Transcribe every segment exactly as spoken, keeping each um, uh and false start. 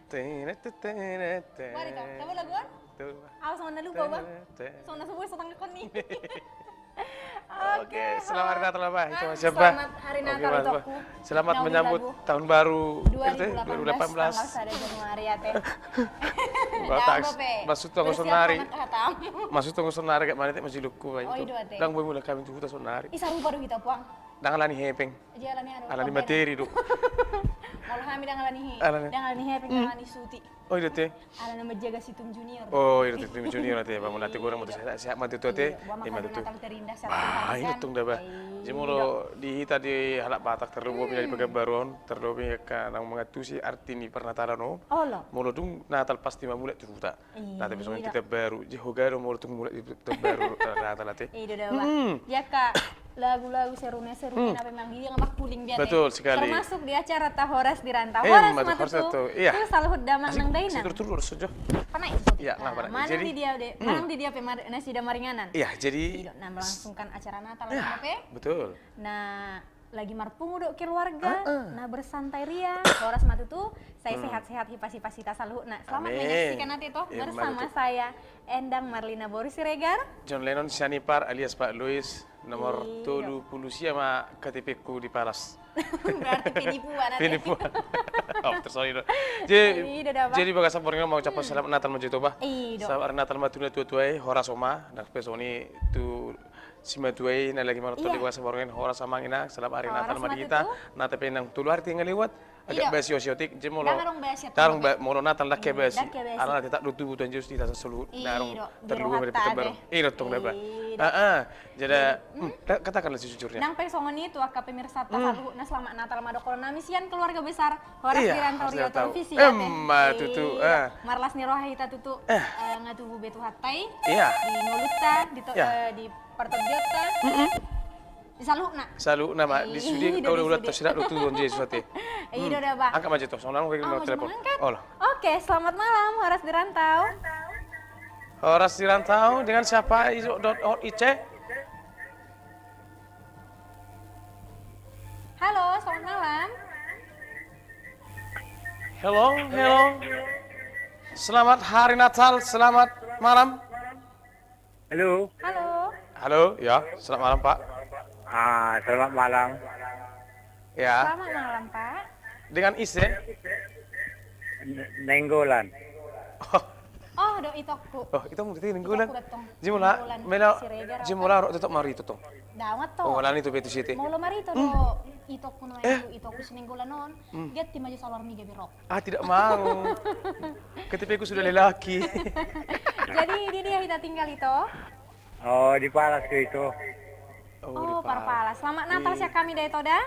Tene, tene, tene. Wah, Rita, tabo lagu on? Tuh. Awas, sama na lupa, Bang. Tene, tene. Sama na semua setengah kon nih. Oke, selamat hari Natal, Bang. Itu Mas Jabba. Selamat hari Natal, Itokku. Selamat menyambut tahun baru dua ribu delapan belas, tanggal sada Januari, ate. Maksud tu sonari. Maksud tu sonari, gak mana, ate, masih luku, Bang, itu. Dang boi mulak hami tu huta sonari. Ih, sarupa do hita, Puang. Dang alani hepeng. Alani materi do. Molo hami dang alani he-, dang alani hepeng, dang alani suti. Oh, i do, ate. Alana manjaga si Tung Junior. Oh, i do, Tung Junior, ate. Bang, mauliate godang ma tutu, sehat ma tutu, ate. Ima tutu. Natal terindah, sehat. Bah, i do, Tung, da, bah. Jadi molo di hita di halak Batak, terlebih di Pekanbaru on, terlebih angka naung mangantusi arti ni parnatalan on. Molo dung Natal pasti ma mulak tu huta. Nah, tapi songon hita baru, jadi holan do molo tung mulak di tahun baru, Natal, ate. I do, da, bah. Jadi angka lagu-lagu serune-serune na memang dia nggak pakuling dia, ate. Betul sekali. Termasuk di acara ta Horas di Rantau. Horas ma tutu tu saluhut damang nang dainang. Manang di dia de, manang di dia pe nasida maringanan. Iya, jadi. Nah, melangsungkan acara Natal, ate. Betul. Nah, lagi marpungu do keluarga, na bersantai ria, horas ma tutu, sai sehat-sehat hipas-hipas hita saluhutna. Selamat menyaksikan, ate, toh, bersama saya, Endang Marlina boru Siregar. John Lennon Sianipar alias Pak Louis, nomor tolu pulu sia ma K T P-ku di Palas. Berarti penipuan, ate. Penipuan. Oh, sorry do. Jadi, bagasan borngin on mau ucapkan selamat Natal ma jo, bah. Selamat hari Natal ma tu na tua-tua i, horas, oma, nang pe songon i tu simatua i na lagi manonton di bagasan borngin on, horas amang inang, selamat hari Natal ma di hita. Natal pe nang tolu hari tinggal lewat. Agak basi otik-otik, jadi molo molo Natal dang ke basi. Alana tetap do tubu Tuhan Jesus di hita saluhut. Nah, adong terluar dari Pekanbaru. I do, tong, da, bah. Heeh. Jadi, katakanlah sejujurnya. Nang pe songon i tu angka pemirsa ta saluhutna, selamat Natal ma dohonon nami sian keluarga besar Horas di Rantau Riau Televisi, ate. Ima tutu. Marlas ni roha hita tutu, eh, nga tubu be Tuhanta i. Iya. Di ngolunta, di to-, eh, di partondionta. Di saluhutna. Saluhutna ma, di sude, di sude. Angkat ma jo, toh, songon na mau telepon. Oke, selamat malam, Horas di Rantau. Horas di Rantau, dengan siapa, Ice? Halo, selamat malam. Halo, halo. Selamat hari Natal, selamat malam. Halo. Halo. Halo, ya, selamat malam, Pak. Ah, selamat malam. Ya. Selamat malam, Pak. Dengan Ice? N-, Nainggolan. Oh, do itokku. Oh, itokmu, itokku Nainggolan. Itokku do, tong. Jimula, Nainggolan mela, Siregar, jimula ro, tetap marito, tong. Dawat, tong. Oh, lani tu betu siti. Molo marito do itokku, no, itokku si Nainggolan on. Ganti ma jo saluar ni gabe rok. Ah, tidak mau. K T P-ku sudah lelaki. Jadi, di dia hita tinggal, Ito? Oh, di Palas, Ito. Oh, di Palas. Selamat Natal sian hami da, Ito, da.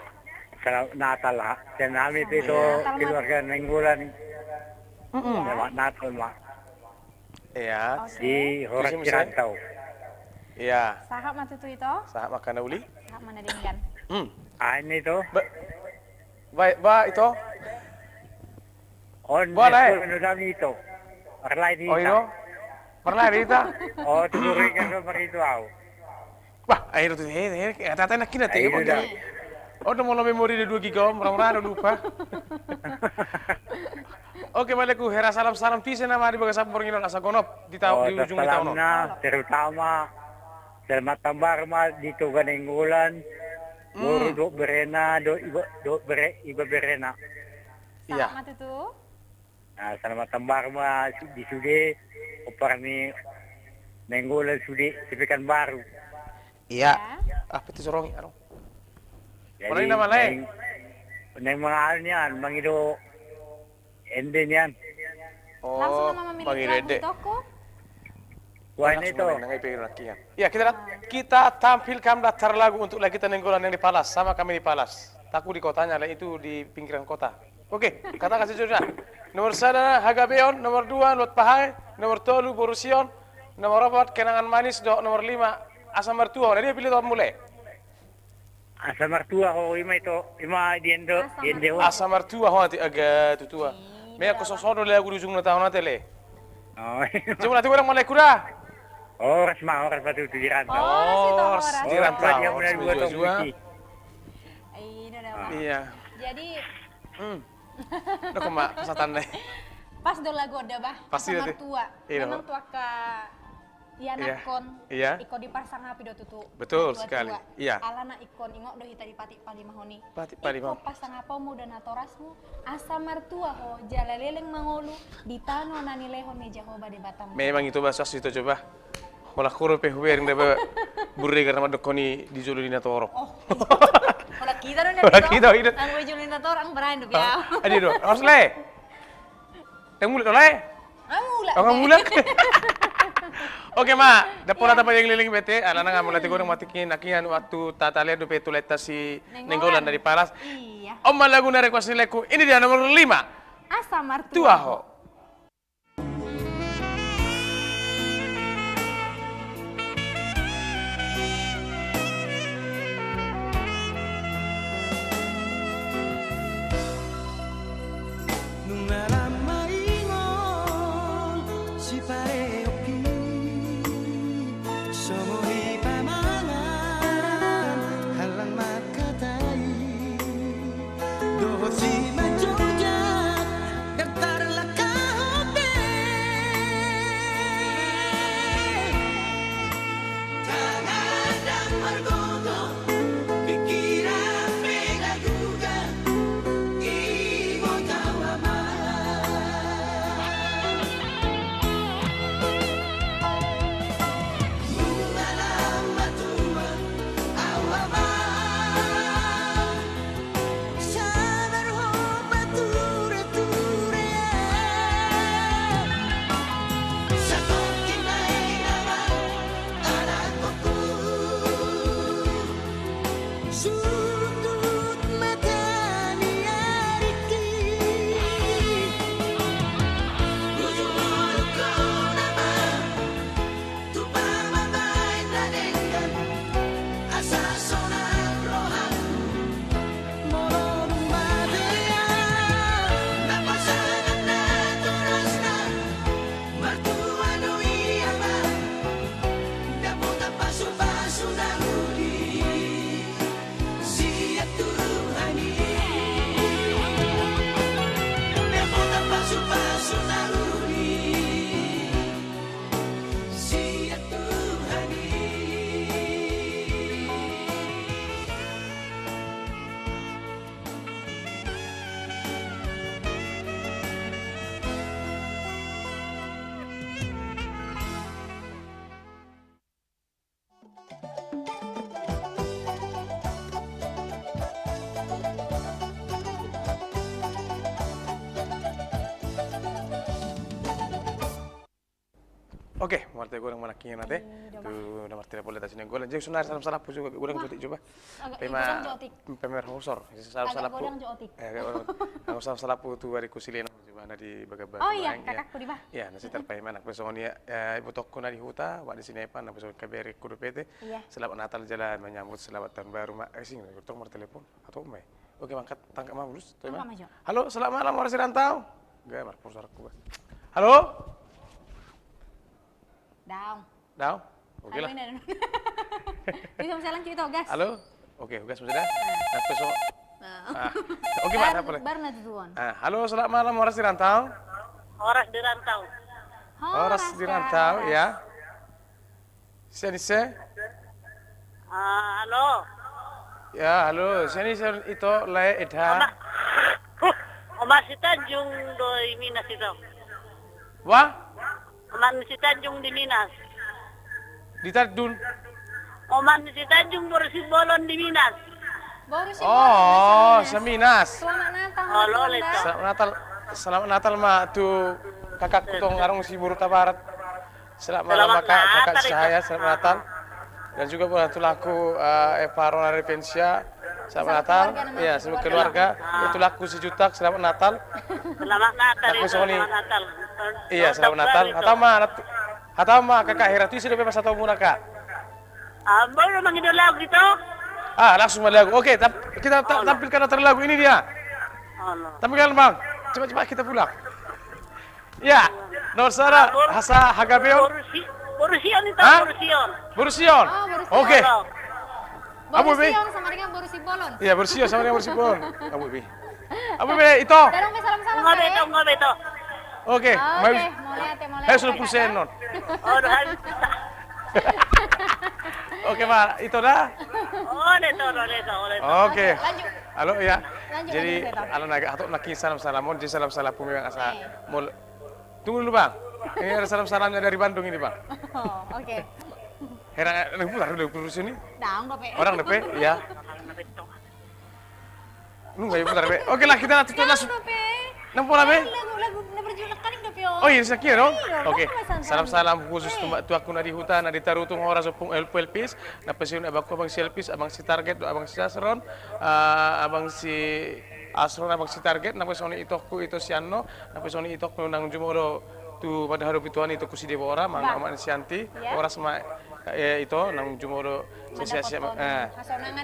Selamat Natal, ha. Sian hami pe, Ito, keluarga Nainggolan. Selamat Natal ma. Iya. Di Horas di Rantau. Iya. Sahat ma tutu, Ito. Sahat ma angka na uli. Sahat ma na denggan. Ah, ini, Ito. Baik, bah, Ito. On, boa, eh. Ito. Parlai di hita. Oh, ito? Parlai di hita? Oh, tu Siregar do marito au. Bah, akhirna tu, he, he, kata-kata enak kita, te. Oh, do molo memori de dua giga, murah-murah do lupa. Oke, balik ku hera salam-salam tu ise nama di bagasan borngin on asa gonop di ujung ni taon on. Terutama selamat tahun baru ma di Toga Nainggolan. Boru dohot berena, dohot iba, dohot bere, iba berena. Iya. Selamat tutu. Nah, selamat tahun baru ma di sude, ompar ni Nainggolan sude, di Pekanbaru. Iya. Ah, peti sorongi, aro. Jadi, naeng mangaal nian, mangido ende nian. Oh, langsung nama memilih lagu ende. Wah, ini tuh. Ya, kita, kita tampilkan daftar lagu untuk Lagita Nainggolan yang di Palas, sama kami di Palas. Taku di kotanya, lah itu di pinggiran kota. Oke, kata kasih sudah. Nomor sada, Hagabeon. Nomor dua, Luat Pahae. Nomor tolu, Boru Sion. Nomor opat, Kenangan Manis. Dohot nomor lima, Asa Martua. Nah, dia pilih tahun mulai. Asa Martua ho, ima ito, ima di ende, di ende ho. Asa Martua ho, ate, aga tutua. Mea ko sosodo lagu di ujung na taon ate le. Oh. Cuma nanti orang mulai kuda. Horas ma, horas ma tutu di rantau. Oh, horas di rantau. Horas ma dia mulai dua tahun. Isi. Iya. Jadi, hmm. Udah kok, Mak, pasatan deh. Pas do lagu on da, bah. Pasti. Asa martua. Iya, memang tu angka ianakkon, iya, ingkon diparsangapi do tutu. Betul sekali. Iya. Alana ingkon ingot do hita di patik palimahon i. Patik palimahon. Ingkon parsangaponmu da natorasmu, asa martua ho, jala leleng mangolu di tano na nilehon ni Jahowa Debatam. Memang ito, bah, asa ito, coba. Holan ho dope hubereng da, bah, Burregar na mandokkon i di jolo ni natorop. Oh, iya. Holan hita do, holan hita do. Anggo di jolo ni natorop, ang berain do, biar. Adi do, harus le. Yang mulak do, le? Ang mulak. Oh, ang mulak. Oke, Mak. Dapot hata paling leleng bete, alana nga mulak tigo nang matikin, akhirnya waktu tatalian dope tu leta si Nenggolan. Nenggolan dari Palas. Iya. On ma lagu na request ni laengku, ini dia nomor lima. Asa martua. Tua ho. Nunga lam ma ingot sipareonki, songon i pamangan hallang mangkatai. Dohot simanjujak, bertarlangkah ho pe. Tangan ndang margogo, pikiran pe ndang juga, ingot au, Ama. Nunga lam matua au, Ama. Sabar ho pature-ture, satongkin ma i, Ama, anakkonhu. Sundut mata ni aringki, uju ngolungkon, Ama, tu pambahen na denggan, asa sonang rohangku. Molo dung mate, Ama, na pasahat natorasna, martua do i, Ama, dapotan pasu-pasu na uli sian Tuhan i. Dapotan pasu-pasu na uli sian Tuhan i. Oke, marhite godang ma nangkiningan ate. Iya, dong. Tu na martelepon leta si Nenggolan. Jadi sonari salam-salamhu juga, godang jo otik, coba. Agak, eh, godang jo otik. Pemain hosor. Salam-salamhu. Agak godang jo otik. Eh, agak godang. Nang salam-salamhu tu adingku si Lena, coba na di Bagabaru. Oh iya, kakakku di bah. Iya, na si tarpaimanak. Besok ni, eh, ibotongku na di huta, wak di Sinepan, na besok kabarengku dope ate. Iya. Selamat Natal jala menyambut selamat tahun baru, Mak. Eh, sing, godang martelepon. Atau mai. Oke, mangkat, tangkap ma bulus. Tangkap ma jo. Halo, selamat malam, horas di rantau. Enggak, marpos suaraku, bah. Halo? Daong. Daong? Oke lah. Bisa, bisa lanjut itu, gas. Halo? Oke, gas sudah. Nah, terus, oh. Ah. Oke, Mak, apa lagi? Baru nanti tuan. Ah, halo, selamat malam, horas di rantau. Horas di rantau. Horas di rantau, ya. Sian ise? Ah, halo. Ya, halo. Sian ise ito, lae, eda? Oma, huh, Oma Sitanjung do i Minas ito. Wah? Oma Sitanjung di Minas. Di Tandun. Oma Sitanjung boru Simbolon di Minas. Boru Simbolon. Oh, Minas. Seminas. Selamat Natal, Oma. Selamat Natal. Selamat Natal ma tu kakakku tong, adong si boru Tabarat. Selamat malam, Kakak, Kakak Cahaya, selamat Natal. Dan juga buat tulangku, eh, Eva Rona Revensia, selamat Natal. Iya, seluruh keluarga. Buat tulangku si Jutak, selamat Natal. Selamat Natal. Iya, selamat Natal. Hata ma, hata ma, Kakak Hera, tu ise dope pasahatonmuna, Kak? Ah, baru mangido lagu gitu. Ah, langsung ma lagu. Oke, kita tampilkan latar lagu ini dia. Tampilkan, Bang. Cepat-cepat kita pulang. Ya, nol sada, hasa hagabeon. Boru Sion itu, boru Sion. Boru Sion. Oke. Abu be. Boru Sion sama dengan boru Simbolon. Iya, boru Sion sama dengan boru Simbolon. Abu be. Abu be, Ito. Dorang be salam-salam. Enggak be, Ito, enggak be, Ito. Oke, oke, mauliate, mauliate. Hai, sudah pulsa non. Oh, udah. Oke, Pak, Ito dah. Oh, Ito, Ito, Ito. Oke. Lanjut. Halo, ya. Lanjut. Jadi, lanjut, lanjut, Ito. Ala naga atau naki salam-salam, jadi salam-salam pun memang asa. Iya. Tunggu dulu, Bang. Ini ada salam-salamnya dari Bandung ini, Bang. Oh, oke. Hera, eh, putar dulu, putar sini. Dang, dope. Orang dope, ya. Lu nggak putar, be. Oke lah, kita tutup langsung. Dang, dope. Nang pola, be? Lagu, lagu, na berjulak kaling dope, oh. Oh iya, sakit, dong. Iya, oke. Salam-salam khusus tu, tu aku na di huta, na di Tarutung, horas ompung, Elpis. Nang pe songon i abangku, abang si Elpis, abang si Target, abang si Asron, eh, abang si Asron, abang si Target, nang pe songon i itongku, ito si Anno, nang pe songon i itongku nang jumolo tu manghadopi Tuhan, itongku si Debora, mang, amak ni si Anti, horas ma, eh, ito, nang jumolo,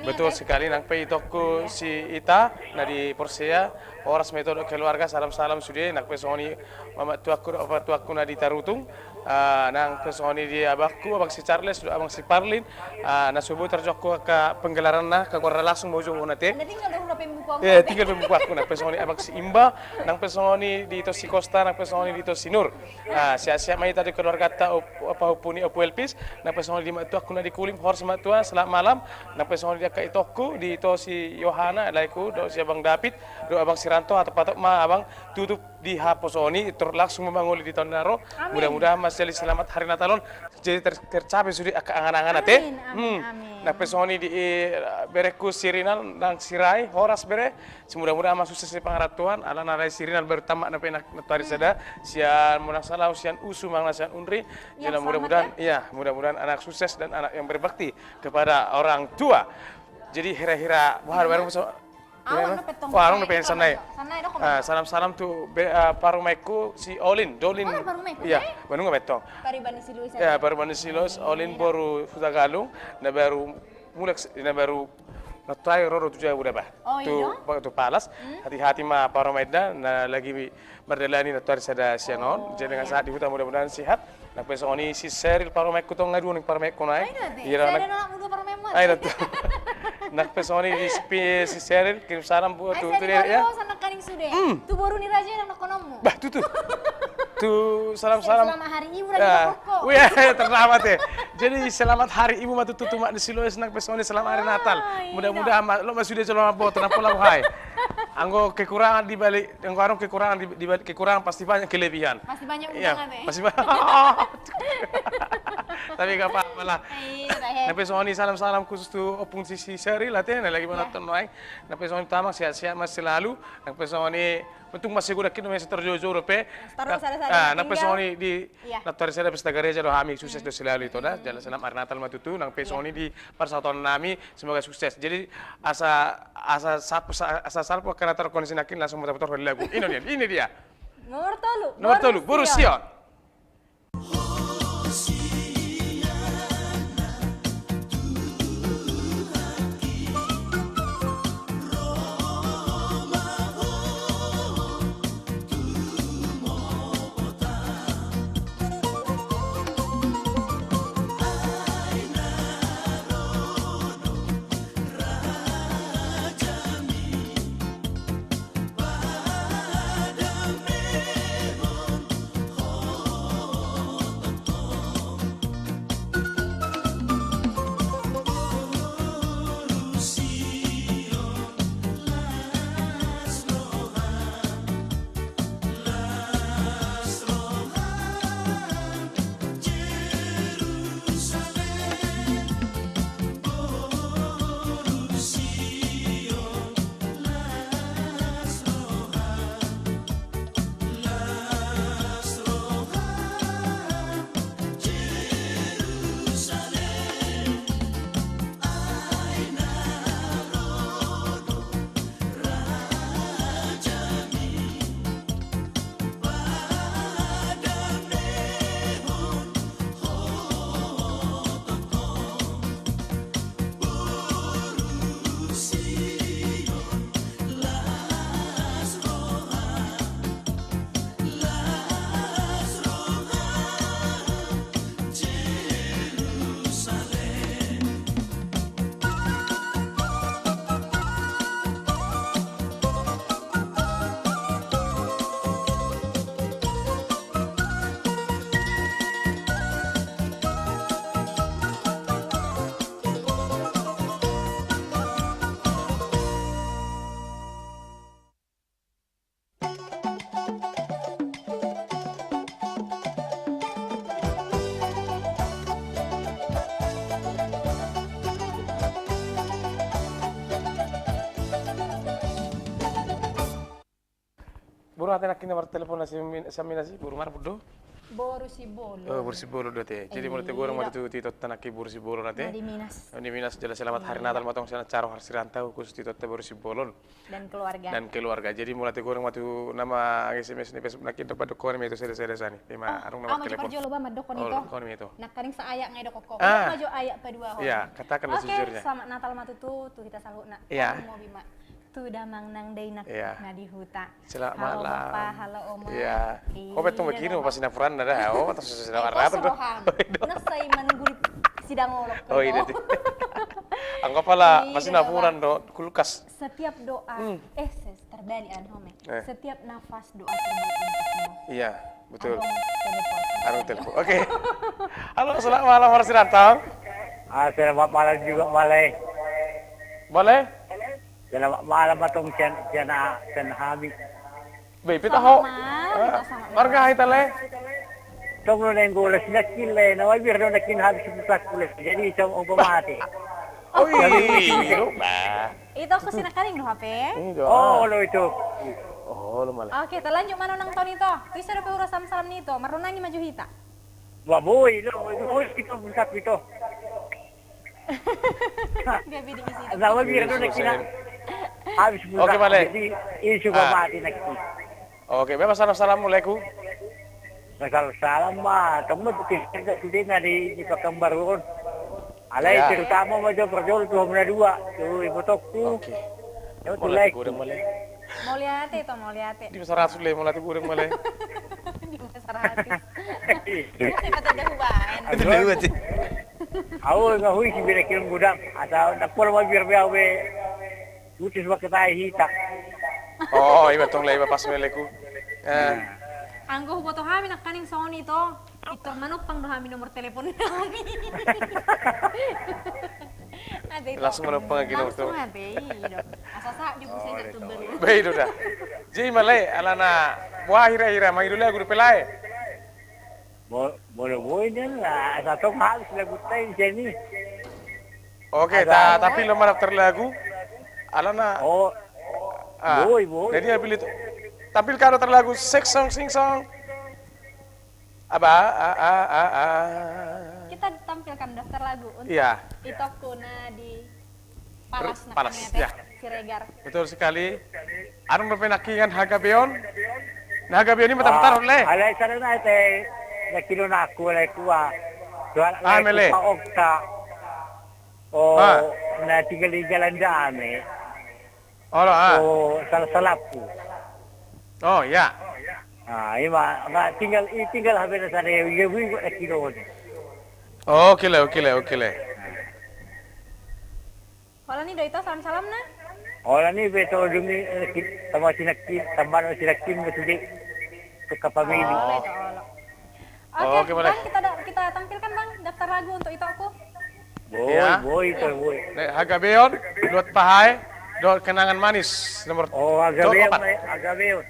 betul sekali, nang pe itongku si Ita, na di Porsea, horas ma ito dohot keluarga, salam-salam sude, nang pe songon i, amak tuangku, amak tuangku na di Tarutung, Ah, nang pe songon i di abangku, abang si Charles, abang si Parlin, ah, na so boi tarjongkon angka penggelaranna, angka goarna langsung ma hujou on ate. Tinggal pembukuanku. Iya, tinggal pembukuanku, nang pe songon i abang si Imba, nang pe songon i di ito si Kosta, nang pe songon i di ito si Nur. Ah, sehat-sehat ma hita di keluarganta, op-, pahompu ni Ompu Elpis, nang pe songon i di amak tuangku na di Kulim, horas ma tuan, selamat malam, nang pe songon i di angka itongku, di ito si Yohana, laeku, dohot si abang David, dohot abang si Ranto, atau patop ma abang tutup di haposo on i, tor langsung ma mangoli di taon na ro. Amin. Mudah-mudahan ma selamat hari Natal on. Jadi ter-, tercapai sude angka angan-angan ate. Amin, amin, amin. Nang pe songon i di, eh, berengku si Rinal, nang Sirai, horas bere. Mudah-mudahan ma sukses di pangarantoan, ala na lae si Rinal baru tamat nang pe na, na tu ari sada. Sian molo nunga sala, sian usu manang sian unri. Jadi mudah-mudahan, iya, mudah-mudahan anak sukses dan anak yang berbakti kepada orang tua. Jadi hira-hira, wah, baru so, Ahu na pe tong. Wah, ahu na pe tong, sanai. Salam-salam tu be-, eh, parumaenku si Olin, Dolin. Oh, parumaenku. Iya, baru nunga pe tong. Parumaen ni si Lois. Iya, parumaen ni si Lois, Olin boru Hutagalung, na baru mulak, na baru na tu ai ro do tu Jawa da bah. Oh, iya. Tu Palas. Hati-hati ma parumaenna, na lagi mardalani na tu ari sada sian on. Jadi dengan sahat di huta, mudah-mudahan sehat. Nang pe songon i si Seril parumaenku tong, nga dua ni parumaenku nai. Iya, anak muda parumaenmu. Ai, na tu. Nang pe songon i di si Seril, kirim salam buat tu, tu dia, ya. Tu boru ni raja nang dohononmu. Bah, tutu. Tu salam-salam. Selamat hari ibu lagi. Wih, terlambat ya. Jadi selamat hari ibu ma tutu tu amak ni si Lois, nang pe songon i selamat hari Natal. Mudah-mudahan ma, lo masih dia selamat boto, nang pola hai. Anggo kekurangan di balik Yang warung kekurangan di, di balik kekurangan pasti banyak kelebihan. Pasti banyak undangan, eh. Pasti banyak. Tapi gak apa-apa lah. Nang pe songon i salam-salam khusus tu ompung si, si Seril ate, na lagi manonton nuaeng. Nang pe songon i tama sehat-sehat ma selalu. Nang pe songon i untung masih guna kino masih terjojor pe. Nang pe songon i di na tu ari sada pesta gareja do hami, sukses do selalu ito da. Jala selamat hari Natal ma tutu. Nang pe songon i di parsahutaon nami, semoga sukses. Jadi asa, asa sap-, sa-, asa salpu angka na tarkon si nangkin, langsung ma taputar lagu. Ini dia, ini dia. Nomor tolu. Nomor tolu, boru Sion. Boru ate nangkin na martelepon na si Minas i, boru mana do? Boru Simbolon. Oh, boru Simbolon do ate. Jadi mauliate godang ma tutu tu itotta nangkin boru Simbolon ate. Na di Minas. Na di Minas jala selamat hari Natal ma tong sian acara Harsi Rantau khusus tu itotta boru Simbolon dan keluarga. Dan keluarga. Jadi mauliate godang ma tu na ma-S M S ni Facebook nangkin, dok mandok hami tu sada-sada sani. Ima arung na martelepon. Au ma jo parjolo ba mandok hami tu. Nangkaning saayak nga idok ho. Au ma jo ayak paduahon. Iya, katakanlah sejujurnya. Oke, selamat Natal ma tutu tu hita saluhutna. Iya. Au ma jo ma tu damang nang dainang na di huta. Selamat malam. Halo bapa, halo oma. Iya. Ho pe tong begini, pasti napuran ada. Oh, terus sudah. Nasa i manunggu di sidang olok. Oh, iya. Anggo pala pasti napuran do kulkas. Setiap doa, eh, terbalik anu, Home. Setiap nafas doa terbaik untukmu. Iya, betul. Adong telepon. Adong telepon. Oke. Halo, selamat malam, Harsi Rantau. Ah, selamat malam juga, Male. Male? Selamat malam ma tong sian, sian, sian hami. Be, pita ho. Marga hita, Le? Tong do na inggo las nangkin, Le, na mabiar do nangkin habis pulsangku, Le. Jadi tong inggo mate. Oh, iya. Ito, aku sinakaling do hape. Oh, lo ito. Oh, lo Male. Oke, talanjut ma nang toni to. Bisa dope hurang salam-salam ni ito. Marrunangi ma jo hita. Ba boi, lo, boi, ito, pulsangku ito. Dia bidik isi. Sama biar tu nak kira. Habis pulsa. Oke, Male. Jadi, ini suka mati nak kira. Oke, memang salam-salam mulaiku. Salam-salam ma. Tong ma tu kira tu dia na di, di Pekanbaru on. Alai terutama ma jo parjolo tu hamuna dua. Tu ibotongku. Oke. Mauliate godang, Male. Mauliate to, mauliate. Di masa ratus, Le, mauliate godang, Male. Di masa ratus. Masih patut dah hubaen. Au nga hui si bere kirim gudang. Asa ndang pola mabiar be au be. Putus ma ketai hita. Oh, iba tong, Le, iba pas meleku. Anggo huboto hami nangkaning songon i to. Pintor manumpang do hami nomor telepon nami. Langsung manumpang lagi nomor telepon. Langsung ate, i do. Asa sahat di busa i satu baru. Be, i do da. Jadi, Male, alana boha hira-hira mangido lagu dope, Lae? Bo-, bolo boi nian lah, asa tong habis lagu tai sian i. Oke, ta-, tampil ma daftar lagu. Alana. Oh. Ah, boi, boi. Jadi, tampil itu. Tampilkan daftar lagu, sing song, sing song. Aba, a, a, a, a. Kita tampilkan daftar lagu untuk itokku na di Palas, Palas, ya. Siregar. Betul sekali. Adong dope nangkiningan hagabeon. Na hagabeon i ma taputar, Le. Alai sada na ate, na kino na aku, alai kua. Ah, Mele. Okta. Oh, na tinggal di Jalan Dame. Olo, ah. Oh, salah-salahku. Oh, ya. Ah, ima, ma tinggal, i tinggal hape na sada, i bui buat na kino. Oke, Le, oke, Le, oke, Le. Holan i do ito salam-salamna. Holan i be to dumi, eh, ki-, sama sinakkin, sama sinakkin be sude. Ke kapamili. Olo, ito, olo. Oke, Bang, kita da-, kita tampilkan, Bang, daftar lagu untuk itokku. Boi, boi, ito, boi. Hagabeon, Luat Pahae, dohot Kenangan Manis, nomor opat. Oh, hagabeon, hagabeon.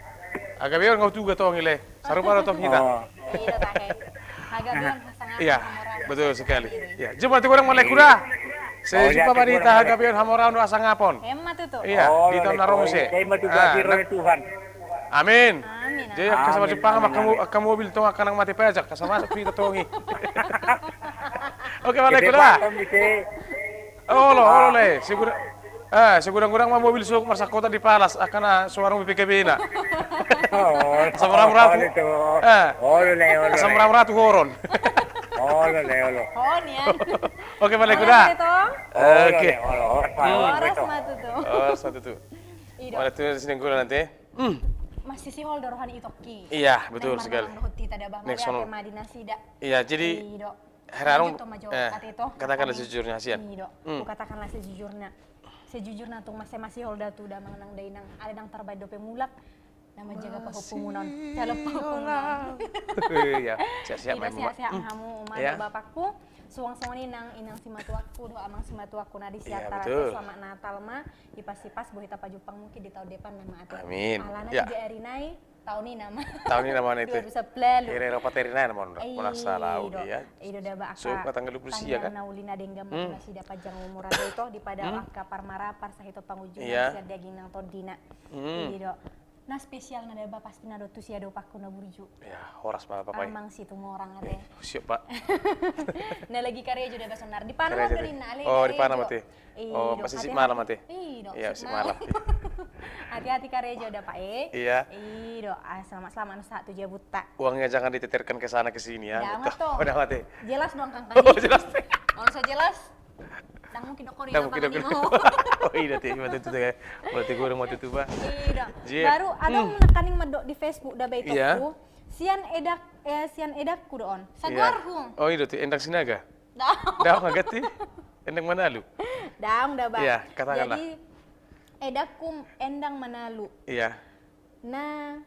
Hagabeon nga hutuga tong i, Le. Sarupa do tong hita. Iya, betul sekali. Ya, jumpa tu godang, Male, kuda. Sai jumpa ma di hita hagabeon hamoraon dohot hasangapon. Emma tutu. Iya, di taon na ro muse. Amin. Jadi, angka sama Jepang, angka mobil tong, angka nang mate pajak, angka sama masuk tu hita tong i. Oke, Male, kuda. Olo, olo, Le. Sigura-, eh, sigurang-gurang ma mobil suhut marsangkutan di Palas, angka na so adong B P K B-na. Asa murah-murah tu. Eh. Asa murah-murah tu horon. Olo, Le, olo. Oke, Male, kuda. Oke. Horas ma tutu. Horas ma tutu. Mauliate tu sinangkuna nanti. Masih sihol do roha ni itokki. Iya, betul sekali. Next one. Iya, jadi Hera, eh, katakanlah sejujurnya, sian. Iya, do. Hmm. Kukatakanlah sejujurnya. Sejujurnya tung masih, masih hol da tu damang nang dainang. Alai ndang tarbaen dope mulak. Na manjaga pahompu muna on. Calon pahompu muna on. Iya, sehat-sehat ma hamu, Mak. Iya, sehat-sehat ma hamu, Mak, dohot Bapakku. Suang songon i nang inang simatuakku, dohot amang simatuakku na di Siantar. Iya, betul. Selamat Natal, Mak. Ipas-ipas boi hita pajumpang mungkin di taon depan, Mak, ate. Amin. Alana juga ari nai. Taon i nama. Taon i nama na itu. Dua ribu dua puluh. Ira-ira opat ari nai nama on. Iya. Masa lalu, iya. Ido da ba angka. So, tanggal dua puluh sia kan? Tanggal na uli na denggan, hmm, ma nasida, panjang umur ate ito, dipadao angka parmarapar, sahat tu pangujungan sian daging nang tondina. Hmm. Ido. Na spesial na daba pasti na do tu si adopanku na burju. Ya, horas ma, Bapak. Amang Situmorang ate. Eh, siap, Pak. Na lagi karejo daba sonari. Di Panama do ninna, ale. Oh, di Panama ate. Oh, masih sip malam ate. Iya, sip malam. Hati-hati karejo da, Pak, eh. Iya. Iya, selamat-selamat nusa tu jabunta. Uangnya jangan diteterkan ke sana ke sini ya. Jangan, betul. Udah mati. Jelas dong, Kang. Oh, jelas. Kalau saya jelas, Ndang mungkin dok kori. Ndang mungkin dok kori. Oh, iya, ate, ima tutu, ate. Berarti gua udah mau tutup, Pak. Iya. Baru adong nangkaning mandok di Facebook da, baitongku. Sian edak, eh, sian edakku do on. Sagoarhu. Oh, iya, ate, Endang Sinaga. Daong. Daong, agak ti. Endang Manalu. Daong da, Bang. Iya, katakanlah. Jadi, edakku Endang Manalu. Iya. Nah,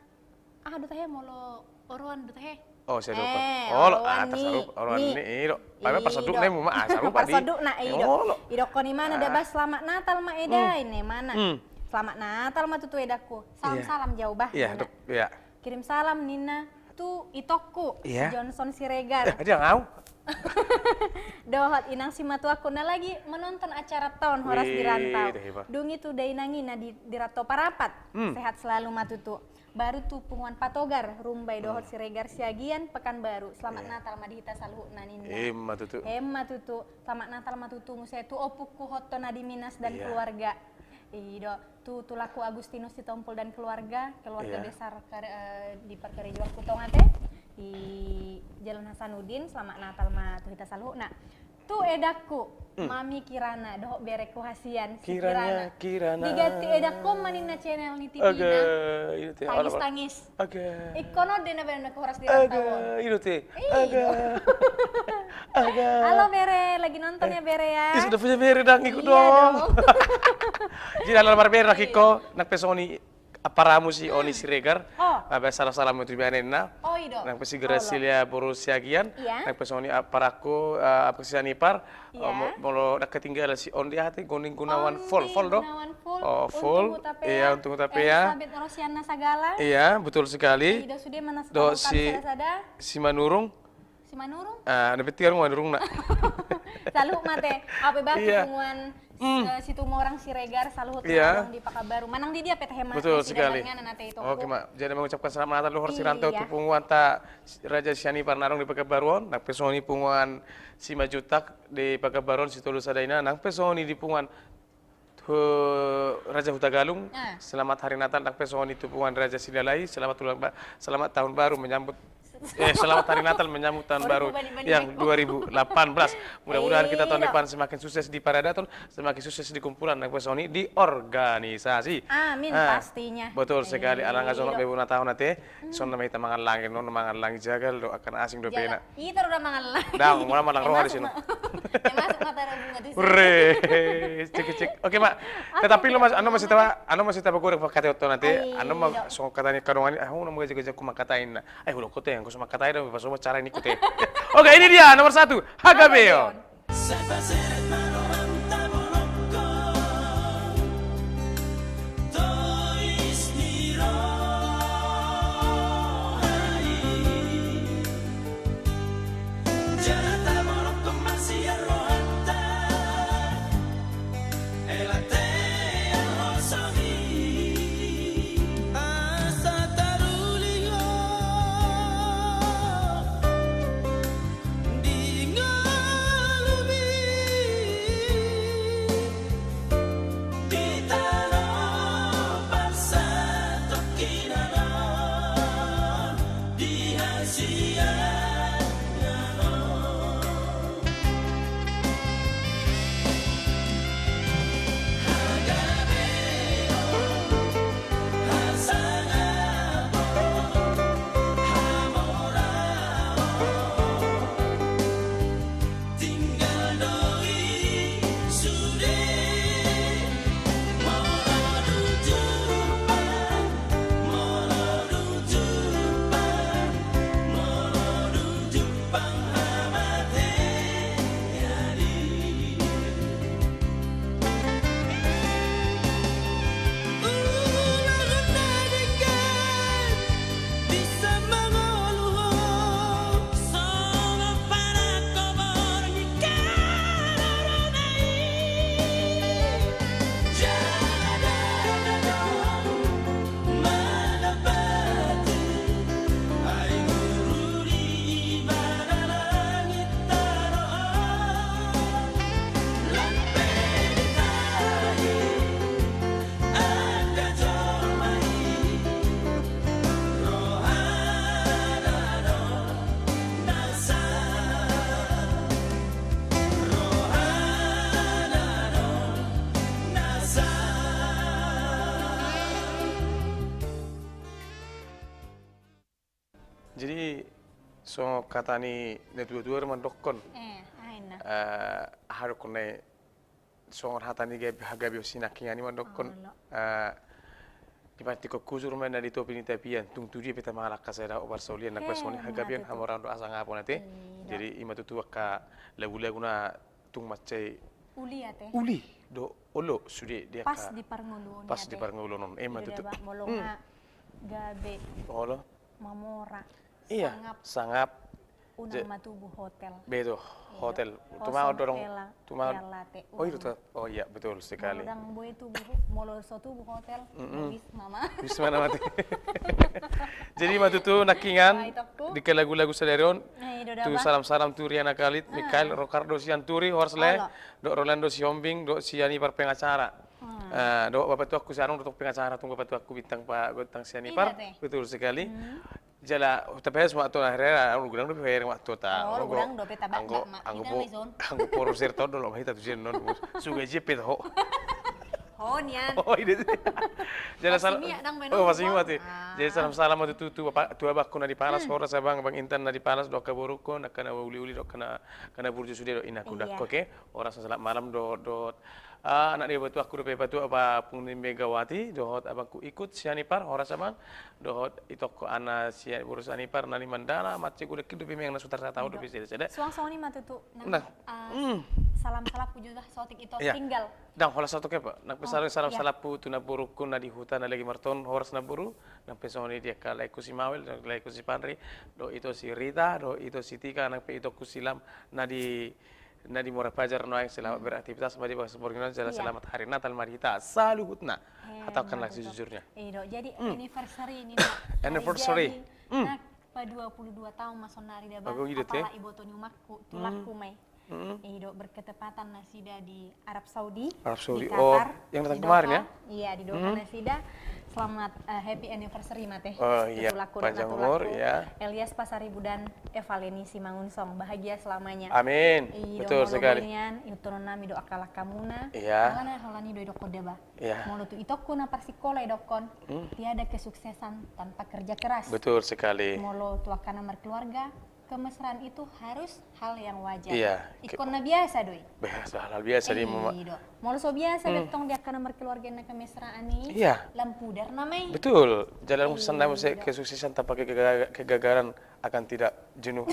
aha do tahe molo oroan do tahe? Oh, sadopan. Eh, olo, oroan ni, oroan ni, i do. Parsonduk na ima, ah, sarupa di. Parsonduk na, i do. Olo. Idokkon imana da, Bah, selamat Natal ma eda, ini mana? Selamat Natal ma tutu edakku. Salam-salam jauh, Bah, ninna. Iya. Kirim salam ninna tu itongku, Johnson Siregar. Eh, dia ngau. Dohot inang simatuangku na lagi menonton acara on, horas di rantau. Wih, hebat. Dung i tu dainang i na di, di rantau Parapat. Sehat selalu ma tutu. Baru tu punguan Patogar, Rumbai dohot Siregar Siagian, Pekanbaru. Selamat Natal ma di hita saluhutna ninna. Ima tutu. Ima tutu. Selamat Natal ma tutu muse tu ompungku Hotto na di Minas dan keluarga. I do, tu tulangku Agustinus Sitompul dan keluarga, keluarga besar kar-, eh, di parkarejoanku tong ate, di Jalan Hasanuddin, selamat Natal ma tu hita saluhutna. Tu edakku, Mami Kirana, dohot bereku hasian, si Kirana. Kirana, Kirana. Diganti edakku ma ninna channel ni T V-na. Aga, i do ate. Tangis-tangis. Aga. Ingkon on do na baen na horas di rantau on. Aga, i do ate. Aga. Aga. Halo, Bere, lagi nonton ya, Bere, ya? Ih, sudah punya bere, Dang, ikut dong. Jadi, halo, marbere, Dang, ingkon. Nang pe songon i aparamu si Oni Siregar. Oh. Salam-salam tu ibanenna. Oh, i do. Nang pe si Gracilia boru Siagian. Iya. Nang pe songon i aparangku, eh, apa si Anipar. Iya. Molo nang ketinggalan si Ondi, aha ate, Goning Gunawan, Fol, Fol do. Gunawan Fol. Oh, Fol. Untung Hutapea. Iya, Untung Hutapea. Elisabeth Rosiana Sagala. Iya, betul sekali. Dohot si Simanurung. Simanurung? Ah, na penting adong manurungna. Saluhut ma ate. Au pe, Bah, punguan, eh, Situmorang Siregar, saluhut na adong di Pekanbaru. Manang di dia pe tahe ma. Betul sekali. Oke, Ma. Jadi mengucapkan selamat Natal dohot horas di rantau tu punguanta Raja Sianipar na adong di Pekanbaru on, nang pe songon i punguan Simanjuntak di Pekanbaru on, Sitolusadaina, nang pe songon i di punguan Raja Hutagalung, selamat Hari Natal, nang pe songon i tu punguan Raja Silalahi, selamat ulang ba-, selamat tahun baru menyambut, eh, selamat Hari Natal menyambut tahun baru yang dua ribu delapan belas. Mudah-mudahan kita tahun depan semakin sukses di paradaton, semakin sukses di kumpulan, nang pe songon i di organisasi. Amin, pastinya. Betul sekali, ala nga jonok be bona taon ate. Songon na ma hita mangallangi, non mangallangi jagal do, angka na asing do pe na. Ita do na mangallangi. Ndang, molo mangallang roha di sini. Masuk mata roha bunga di sini. Ure. Cek, cek. Oke, Ma. Tetapi lo mas, anu masih tawa, anu masih tawa goreng pakai oto nanti. Anu ma songon hata ni kadongan, ah, anu ma gaja-gaja ku mangkatai na. Eh, udah kote, aku sama katai dong, pas sama cara ini kote. Oke, ini dia nomor satu, Hagabeon. Sai paseret ma rohanta bolongkon, tois ni roha i. Jala tabolongkon ma sian rohanta hela tean hosom i. Asa taruling ho di ngolumi. Jadi songon hata ni na tua-tua do mandokkon. Eh, aha inna? Eh, aha dokkon na i, songon hata ni gabe, hagabeon sinangkingan i mandokkon. Olo. Eh, di pantikkon hujur ma inna di topi ni tapian, tung tu dia pe tamalangka sai dapot parsaulian, nang pe songon i hagabeon, hamoraon dohot hasangapon ate. Jadi i ma tutu angka lagu-lagu na tung mansai uli ate. Uli do olo sude di angka. Pas di parngoluon i ate. Pas di parngoluon on. Eh, i ma tutu. Molo nga gabe. Olo. Mamora. Iya, sangap. Sangap. Unang ma tubu hotel. Betul, hotel. Tuma odorong, tuma. Oh, itu tuh. Oh iya, betul sekali. Molo dang boi tubu, molo so tubu hotel, wisma ma. Wisma na mate. Jadi ma tutu nangkingan di angka lagu-lagu sadari on. Tu salam-salam tu Riana Khalid, Mikael, Rokardo Sianturi, horas lae, dohot Rolando Sihombing, dohot Sianipar pengacara. Eh, dohot bapatuangku si Anong, dohot pengacara tung bapatuangku bintang pa, bintang Sianipar. Betul sekali. Jala tapahehe ma tu na hera, anu godang dope hera ma tu ta. Oh, godang dope ta. Anggo, anggo produser tondol ma hita tu sian non. Suga jepit ho. Ho nian. Oh, iya. Jala salam. Oh, masih ingat ya. Jadi salam-salam tu, tu, tu abangku na di Palas, horas abang, Bang Intan na di Palas, dohot angka borungku, angka na uli-uli, dohot angka na burju sude, dohot inangku, dohot angka, oke. Horas, selamat malam, dohot, dohot. Ah, anak ni bapatuangku dope, bapatuangku Megawati, dohot abangku Ikut, Sianipar, horas abang, dohot itongku Ana, Sianipar, Sianipar, na di Mandala, mansai godang dope memang na sutar satahu dope sada-sada. Suang songon i ma tutu. Nah, salam-salam puji lah sotik ito tinggal. Dang, hola sotik apa? Nang pe salam-salam pu tu na borungku na di huta na lagi marton, horas na boru, nang pe songon i di angka laengku si Mawel, laengku si Panri, dohot ito si Rita, dohot ito si Tika, nang pe itongku si Lam, na di na di Muara Pajar nuaeng, selamat beraktivitas ma di bagas borngin on, jala selamat hari Natal ma di hita saluhutna. Hatahonkan lah sejujurnya. Ido, jadi anniversary ni na. Anniversary. Nah, pa dua puluh dua taon ma sonari da ba, apala iboto ni umakku, tulangku ma i. Ido, berketepatan nasida di Arab Saudi, Arab Saudi. Oh, yang datang kemarin ya? Iya, didoakan nasida. Selamat, eh, happy anniversary ma ate. Oh iya, panjang umur, ya. Elias Pasaribu dan Evaleni Simangunsong, bahagia selamanya. Amin. Betul sekali. Molo boi nian, ihuthon nami do angka langkamuna. Iya. Alana holan i do idokkon da ba. Iya. Molo tu itongku na parsikola idokkon, tiada kesuksesan tanpa kerja keras. Betul sekali. Molo tu angka na markeluarga, kemesraan itu harus hal yang wajar. Iya. Ingkon na biasa do i. Biasa, hal biasa di mama. Molo so biasa dope tong di angka na markeluarga na kemesraan i. Iya. Lam pudar nama i. Betul. Jalan musan nama se kesuksesan tanpa kegagalan akan tidak jenuh.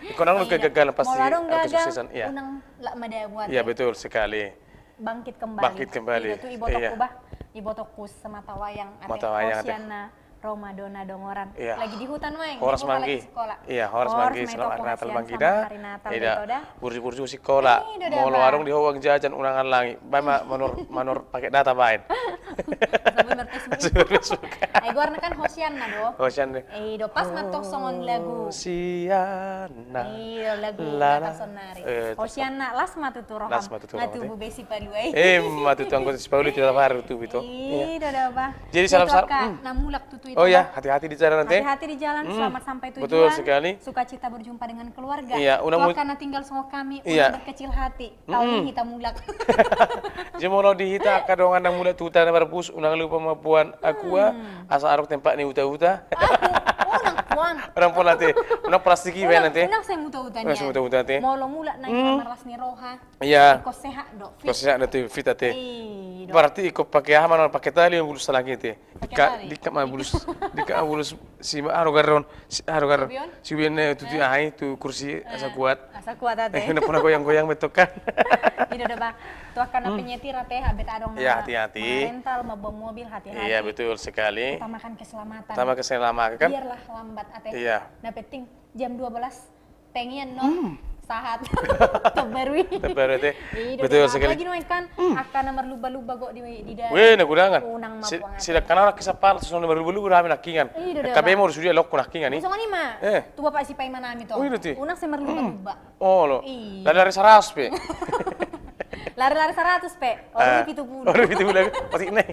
Ingkon adong kegagalan pasti ada kesuksesan. Iya. Unang lak madabu ate. Iya, betul sekali. Bangkit kembali. Bangkit kembali. Ido tu ibotokku bah, ibotokku sematawayang ate. Matawayang ate. Hosianna ro ma do na dongoran. Iya. Lagi di huta nuaeng, horas ma i. Iya, horas ma i. Selamat hari Natal bang Gida. Burju-burju sikola. Molo adong di ho uang jajan unang allangi. Baen ma manor, manor pake data baen. Ai goarna kan Hosianna do. Hosianna. Ido pas ma tong songon lagu. Hosianna. Iya, lagu Natal sonari. Hosianna, las ma tutu roham. Las ma tutu roham. Nga tubu be si Palu ai. Eh, ma tutu anggo si Palu tidak baru tubu itu. Ido da ba. Jadi salam-salam. Na mulak tutu itu. Oh iya, hati-hati di jalan ate. Hati-hati di jalan, selamat sampai tujuan. Betul sekali. Sukacita berjumpa dengan keluarga. Iya, unang. Angka na tinggal songon kami, unang berkecil hati. Taon i hita mulak. Jadi molo di hita angka dongan na mulak tu huta na marbus, unang lupa mamboan aqua, asa adong tempat ni huta-huta. Unang pola ate. Unang plastik i baen ate. Unang sai huta-huta ate. Molo mulak na hita marlas ni roha. Iya. Ingkon sehat do, fit. Ingkon sehat do ate, fit ate. Berarti ingkon pake aha ma, pake tali ma bulus salangit ate. Dikka ma bulus, dikka ma bulus si anu garron, si anu garron. Si ubion. Si ubion na tutu aha i, tu kursi asa kuat. Asa kuat ate. Eh, na puna goyang-goyang betok kan. Ido da ba. Tu angka na penyetir ate, habet adong na. Iya, hati-hati. Rental, mamboan mobil, hati-hati. Iya, betul sekali. Utamakan keselamatan. Utamakan keselamatan kan. Biarlah lambat ate. Iya. Na penting jam dua belas. Pengen no sahat terbaru i. Terbaru ate. Betul sekali. Lagi nuaeng kan angka na marlumba-lumba gok di, di da. Weh, na gudangan. Unang ma puang ate. Sidangkan anak kisah pal songon na marlumba-lumba rame nangkingan. Kabe mau sudah lokku nangkingan i. Songon i ma. Eh. Tu bapak si Paiman nami to. Oh, iya, ti. Unang sai marlumba-lumba. Oh, lo. Lari-lari saratus pe. Lari-lari saratus pe. Oru pitu pulu. Oru pitu pulu. Pasti nih.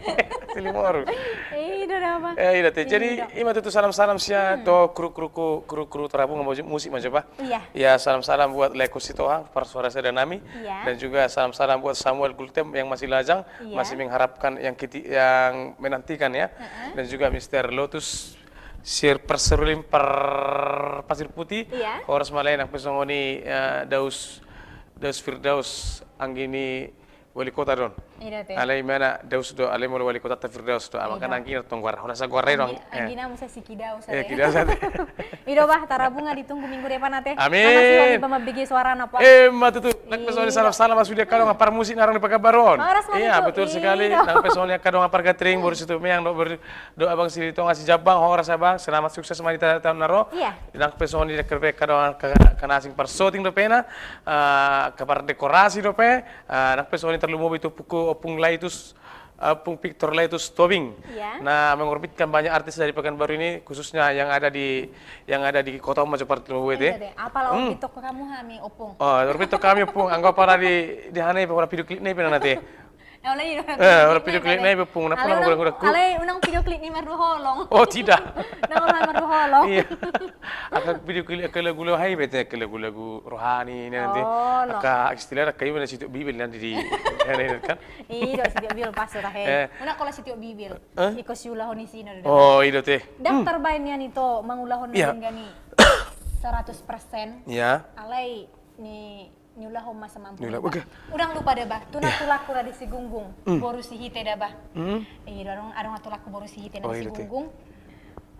Silimo oru. Ido da ba. Eh, ido ate. Jadi ima tutu salam-salam sia tu kru-kru, kru-kru tarabung musik ma jo ba. Iya. Ya, salam-salam buat Leko Sitohang, parsuara sada nami. Iya. Dan juga salam-salam buat Samuel Gultom yang masih lajang, masih mengharapkan, yang menantikan ya. Dan juga Mister Lotus Sir Parseruling par Pasir Putih. Iya. Horas ma lae, nang pe songon i, eh, Daus, Daus Firdaus, anggi ni wali kota do on. Iya, te. Alai mana Daus do, alai molo wali kota ta Firdaus do. Iya. Anggi na tong goar, horas goar i do. Anggi, eh, anggi na muse si Kidaus, eh, ate. Kidaus, ate. I do bah, tarabunga, ditunggu minggu depan, ate. Amin. Makasih, Om, iba mambege suarana, Pak. Eh, ma tutu. Nang pe songon i, salam-salam ma sude angka dongan parmusik na adong di Pekanbaru on. Horas ma tutu. Iya, betul sekali. Nang pe songon i angka dongan pargatring, boru Situmeang do, boru do abang Silitonga Sijambang, horas abang, selamat sukses ma di ta-, taon na ro. Iya. Nang pe songon i angka dope angka dongan angka, angka na asing parsyuting dope na, eh, angka pardekorasi dope, eh, nang pe songon i tarlumobi tu ompungku, Ompung Laitus, eh, Ompung Victor Laitus Tobing. Iya. Na mengorbitkan banyak artis dari Pekanbaru ini, khususnya yang ada di, yang ada di kota on ma jo parlumobi, ate. Iya, ate. Apala orbit tong hamu hami, Ompung. Oh, orbit tong hami, Ompung. Anggo apala di, di hana i pe, apala video klip na i pe na, ate. Eh, alai i do. Eh, alai video klip na i pe, Ompung. Napa nama gula-gula ku? Alai unang video klip ni mardua holong. Oh, tidak. Unang mardua holong. Iya. Angka video klip, angka lagu-lagu, hai, bete, angka lagu-lagu rohani na, ate. Oh, no. Angka istilah, angka iba na sitiop Bibel na di, di, kan? I do, sitiop Bibel pas do, tahe. Eh. Unang holan sitiop Bibel. Eh? Ingkon siulahon isina do. Oh, i do, te. Ndang tarbaen nian ito mangulahon na denggan i seratus persen. Iya. Alai ni niulahon ma samampu. Niulahon, oke. Unang lupa da bah, tu nantulangku na di Sigunggung, boru Sihite da bah. Hmm. I do, adong, adong nantulangku boru Sihite na di Sigunggung. Oh, i do, te.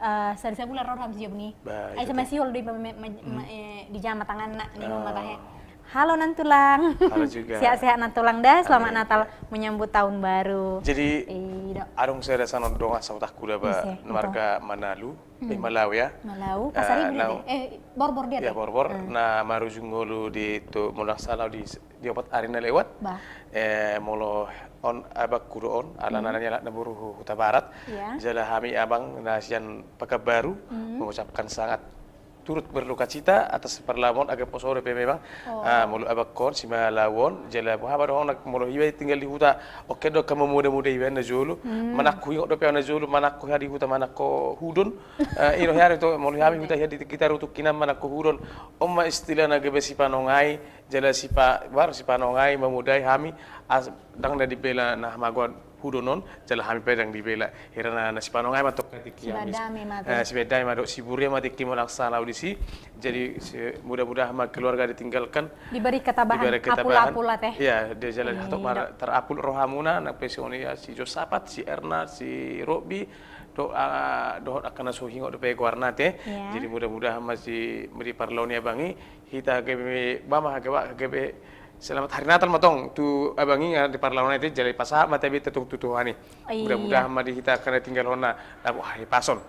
Eh, sada sabulan ro do hami tu jabu ni. Bah, ai, i do, te. Sama sihol do iba me-, me-, me-, eh, dijama tanganna, ninna ma tahe. Halo nantulang. Halo juga. Sehat-sehat nantulang da, selamat Natal, menyambut tahun baru. Amin. Jadi, i do, adong sada songon dongan sahuta ku da bah, ise, marga Manalu. Hmm. Eh, Malau, ya. Malau, eh, Pasaribu dia, naung, eh, Borbor dia, ya, te. Borbor. Hmm. Na marujung ngolu di tu, molo ndang salah di, di opat ari na lewat. Bah. Eh, molo on abangku do on, alana, hmm, na nialap na boru hu-, Hutabarat. Iya. Jala hami abang na sian Pekanbaru, hmm, mengucapkan sangat turut berdukacita atas parlamu on, asa poso dope memang. Oh. Ah, molo abangkon, si Malau on, jala boha ma dohonon, molo iba tinggal di huta, oke do, angka mamuda-muda iba na jolo. Hmm. Manangko, ingot dope au na jolo, manangko hea di huta, manangko hudon. Eh, i do hea do, molo hami huta hea di kita rutuk hinan manangko hudon. On ma istilahna gabe sipanongai, jala sipa-, bar sipanongai, mamodai hami, as-, ndang na dibela na hamagoan hudon on, jala hami pe ndang dibela. Hira na, na sipanongai ma tong tingki hami. Sibadame ma, eh, sibadame ma dohot siburia ma tingki molo ndang salah au disi. Jadi, si-, mudah-mudahan ma keluarga ditinggalkan diberi ketabahan, diberi ketabahan. Apul-apul, ate. Iya, dia jala hatop mar-, tarapul rohamuna, nang pe songon i, ya, si Josapat, si Erna, si Robi, do-, ah, dohot angka na so huingot dope goarna, ate. Iya. Jadi mudah-mudahan ma si, di parlao ni abang i, hita gabe, bah, ma gabe, gabe selamat hari Natal ma tong tu abang i, di parlaona i, ate, jala pasahat ma tabe ta tong tu Tuhan i. Iya. Mudah-mudahan ma di hita angka na tinggalhon na, na, wah, i pason.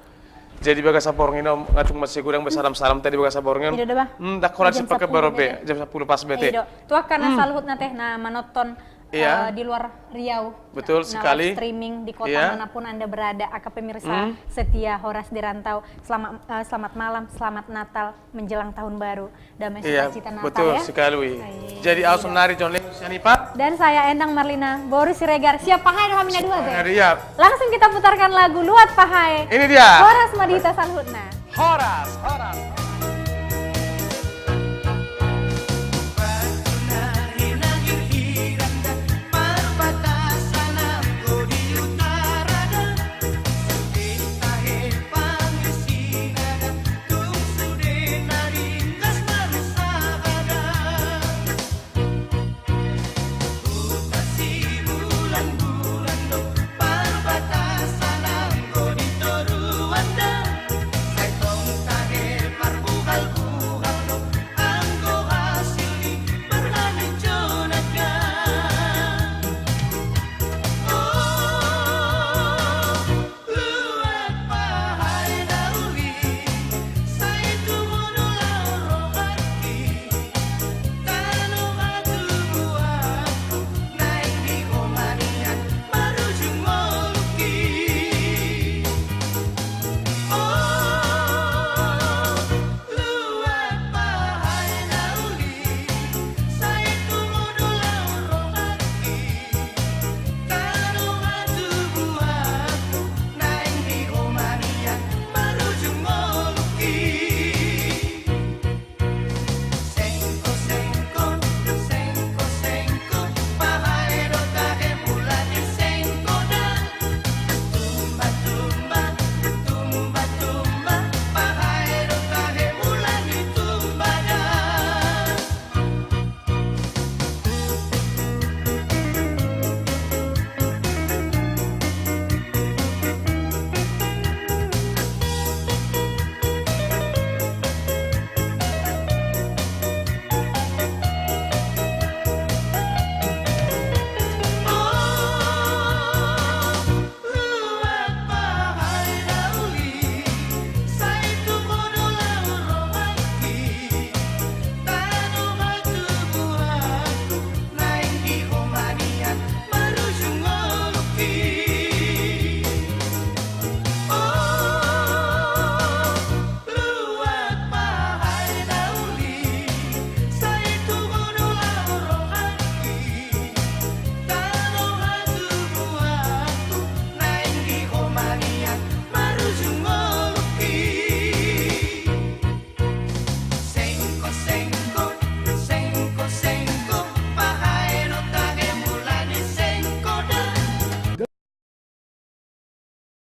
Jadi bagasan borngin on, nga tung mansai godang be salam-salam tadi bagasan borngin on. I do da bah. Hmm, ndang holan si Pekanbaru be, jam sampulu pas be, ate. I do. Tu angka na saluhutna, ate, na manonton, iya, eh, di luar Riau. Betul sekali. Na live streaming di kota manapun Anda berada, angka pemirsa setia Horas di Rantau. Selamat, eh, selamat malam, selamat Natal, menjelang tahun baru. Damai sukacita Natal, ya. Iya, betul sekali. Jadi, au sonari John Lennon sian Ipa. Dan saya Endang Marlina, boru Siregar. Siap pahae do hami na dua, ate? Iya. Langsung kita putarkan lagu Luat Pahae. Ini dia. Horas ma di hita saluhutna. Horas, horas.